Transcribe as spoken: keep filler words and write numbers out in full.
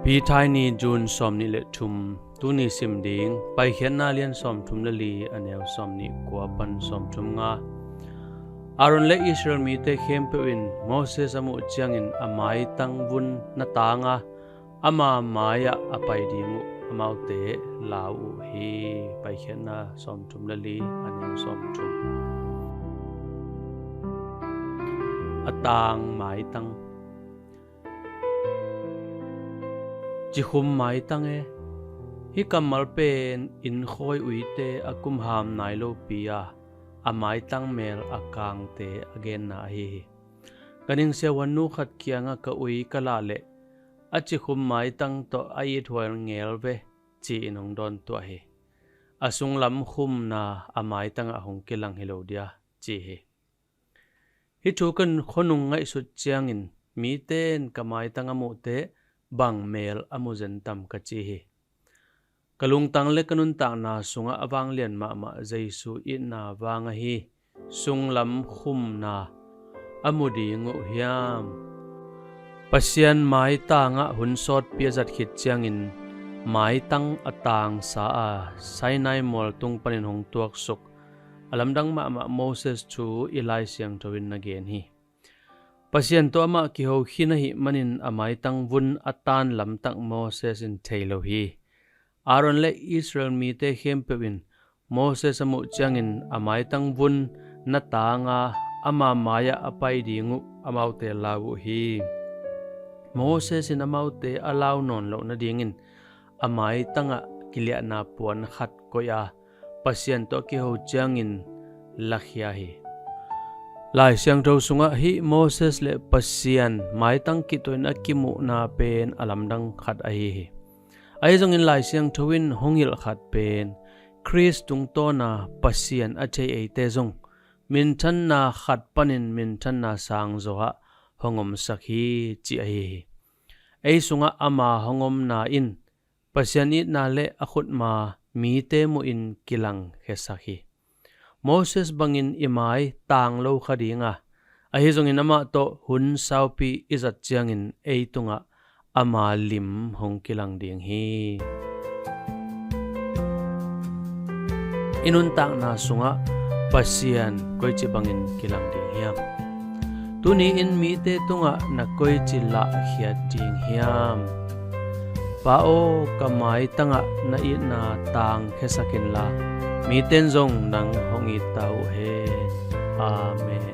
Pithai ni, June sawm nih le thum. Tuni sim ding Paikhiatna lian sawm thum le li, a neu sawm nih kua pan sawm thum nga. Aaron le Israel mite khempeuh in Moses a muh ciangin a maitang vun na tang a, ama mai-ah a pai ding uh amaute lau uh hi. Paikhiatna sawm thum le li, a neu sawm thum. A tang maitang. Cikhum maitang e. Hih kammal pen innkhawi uite a kumham nai lopi a, a maitang mel a kangte a genna ahi hi. Ganhing siavuannu khat kiangah ka ui ka lah leh a cikhum maitang tawh a ithual ngel ve, ci-in hong dawntuah hi. A sunglam khumna a maitangah hong kilang hi lo dia, ci hi. Hih thu ka khuanung ngaihsut ciangin mite in ka maitang a muhte bang mel a mu zen tam ka ci hi. Ka lungtang le ka nuntakna sungah a vanglian mahmah Jesu itna vang ahi sunglam khumna a mu ding uh hiam? Pasian maitangah hun sawtpi a zat khit ciangin maitang a tangsa a, Sinai mual tung panin hong tuaksuk a lamdang mahmah Moses thu i Lai Siangtho in na gen hi. Pasian tawh amah kiho khin ahih manin a maitang vun a tan lamtak Moses in thei lo hi. Aaron le Israel mite khempeuh in Moses a muh ciangin a maitang vun na tang a, ama mai-ah a pai ding uh amaute lau uh hi. Moses in amaute a lau nawn loh nadingin a maitangah kiliahna puan khat koih a, Pasian tawh a kiho ciangin lakhia hi. Lai Siangtho sungah hih Moses le Pasian maitang kituahin a kimuhna pen a lamdang khat ahi hi. Ahi zongin Lai Siangtho in hong hilh khat pen Khrist tungtawna Pasian a thei eite zong minthanna khat panin minthanna sangzaw ah hong omsak hi, ci ahi hi. Ei sungah ama hong omna in Pasian itna le a khutma mite muhin kilangkhiasak hi. Moses bangin i mai tang lo kha ding a, ahi zongin amah tawh hun saupi i zat ciangin ei tungah ama lim hong kilang ding hi. I nuntakna sungah Pasian koici bangin kilang ding hiam? Tuni in mite tungah na koici lahkhiat ding hiam? Pa aw, ka maitangah na itna tangkhiasak inla, mite in zong nang hong it ta uh hen. Amen.